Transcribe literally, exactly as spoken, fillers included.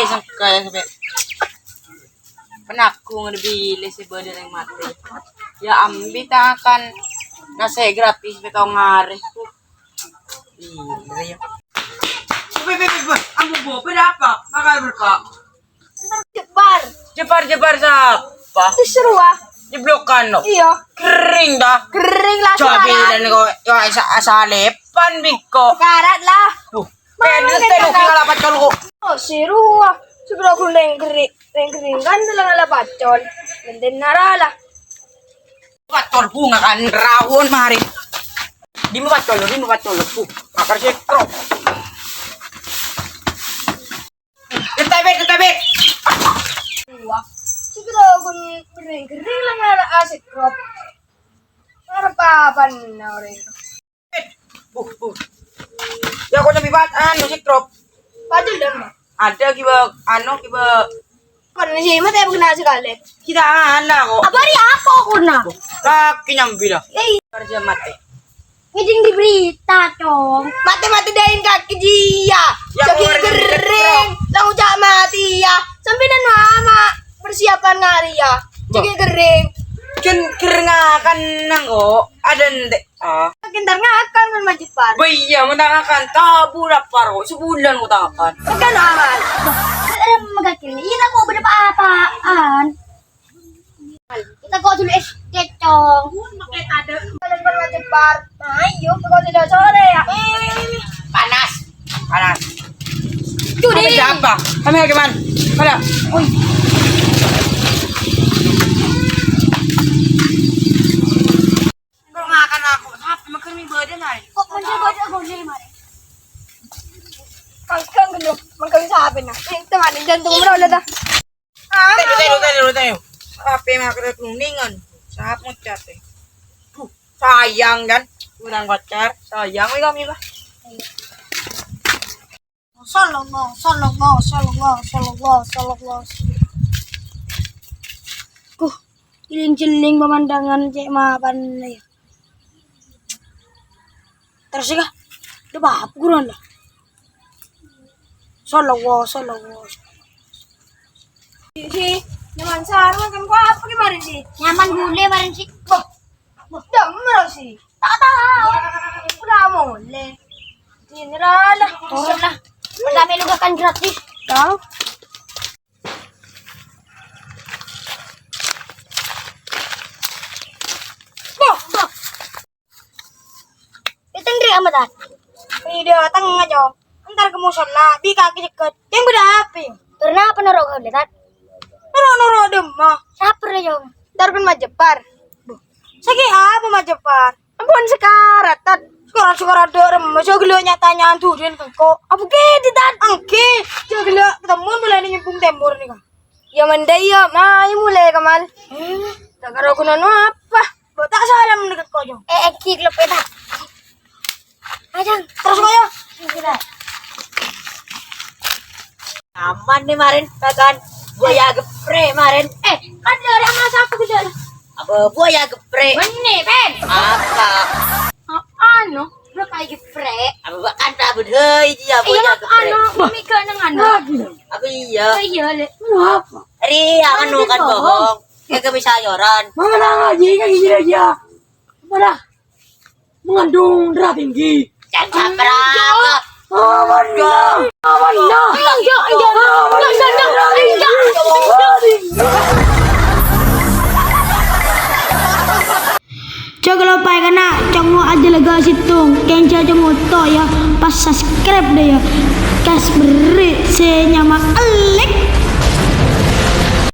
Sengka ya, sampai penagung ada bilih sih, bâdâ rèng matè. Ya, ambi tangakan nasi gratis, bâkal ngarè. Ih, bener ya. Beh, beh, beh, beh. Ambu, Bu, beda apa? Makan berkak. Jebar. Jebar, jebar siapa? Itu seru, ah. Jeblokan, no. Iya. Kering, dah. Kering lah, coba sekarat. Bilang kok, ya, asa-, asalepan, biko. Sekarat lah. Tuh. Mana telu, telu, tinggal apa, col, kok? Oh, seru, ah. Sebelah aku lengkeri, lengkeri kan, telah ngala pacol. Nanti naralah. Pacol bunga kan, rawon mari. Di mana pacol, di mana pacol, bu. Akar sekro. Entai, bet, entai, bet. Wah, si Grogun kering-kering lah ngarep asik, Rob. Ngarep apa nih, Naure? Bet, bu, bu. Ya, kok nyambi bat, anu, si Rob. Padahal dah, Mak. Ada kiba, anu, kiba. Kan sih, mate bukan sekali. Kita anak kok. Apa hari apa, Kurna? Laki nyambi lah. Eh, kerja mati. Ngeding di berita, Cong. Mati-mati dain kaki dia. Ya, cagi kering. Langsung cak mati ya. Sampai dan mama persiapan ngari ya. Cagi kering. Ken kering akan nang kok. Ada ndek. Ah. Kentar ngakan kan majepan. Ba iya, mentang akan tabu lapar kok. Sebulan kok tangakan. Kan aman. Ada megakin. Iya, kok beda apa-apaan. Kita kok dulu es kecong. Paling perlu cepat. Ayo, kok tidak sore ya? Panas. Panas. Itu deh. Ada apa? Kami lagi man. Mana? Woi. Kok ngakan aku? Sampai makan mie badan aja. Kok muncul badan aku nih, Mare? Kangkang gendong, makan siapa nah? Ini teman jantung berolah dah. Telu, telu, telu, telu. Apa yang aku kuningan? Siapa ngucap, eh? Duh, sayang kan? Kurang pacar. Sayang, weh, kami lah. Sallallahu, sallallahu, sallallahu, sallallahu, sallallahu. Kuh, iling-jeling pemandangan cek mapan ya. Terus ya, udah bab kurang lah. Sallallahu, sallallahu. Si, nyaman sarung kan kok apa kemarin sih? Nyaman gule kemarin sih. Bah, bah, damel sih. Tak tahu. Udah mulai. Sini lah, lah. Turun lah. Pertama lu kan gratis. Tahu. Bah, bah. Ditendri amat, ah. Ini dia tengah, Cong. Entar ke musola, bi kaki ceket. Yang beda api. Karena apa noro kau lihat? Noro-noro demma. Sabar ya, Cong. Entar pun majepar. Bu. Sakit apa majepar? Ampun sekarat, Tat. Sekarat-sekarat dek remma. Joglo nyatanya anturin kengko. Apa gitu, Tat? Engke. Joglo ketemu mulai nyembung tembur nih, Kang. Ya mendai ya, mai mulai Kamal. Eh, tak karo gunanya apa? Kok tak salam deket kau, Jong? Eh, eh, ki klep eta. Ajang, terus kau ya? Aman nih, Marin, makan buaya geprek, Marin. Eh, kan dari sama siapa gitu? Apa buaya geprek? Benih, Pen. Apa? Anu, lo kayak geprek. Apa kan tak bedhei dia, iya, buaya geprek. Anu, mika nang anu. Apa iya? Oh, iya, Le. Apa? Ari, anu kan bohong. Kayak bisa yoran. Mana ngaji kayak gini aja? Mana? Mengandung darah tinggi. Jangan berapa. Aman, aman, aman. Iya, iya, iya. Enggak, enggak, enggak, enggak. Jhâ' kaloppaè kana', cong ajâ laga sèttong, kènca cong oto' ya, pas subscribe dâ' ya. Kas berri' sè nyama Elek.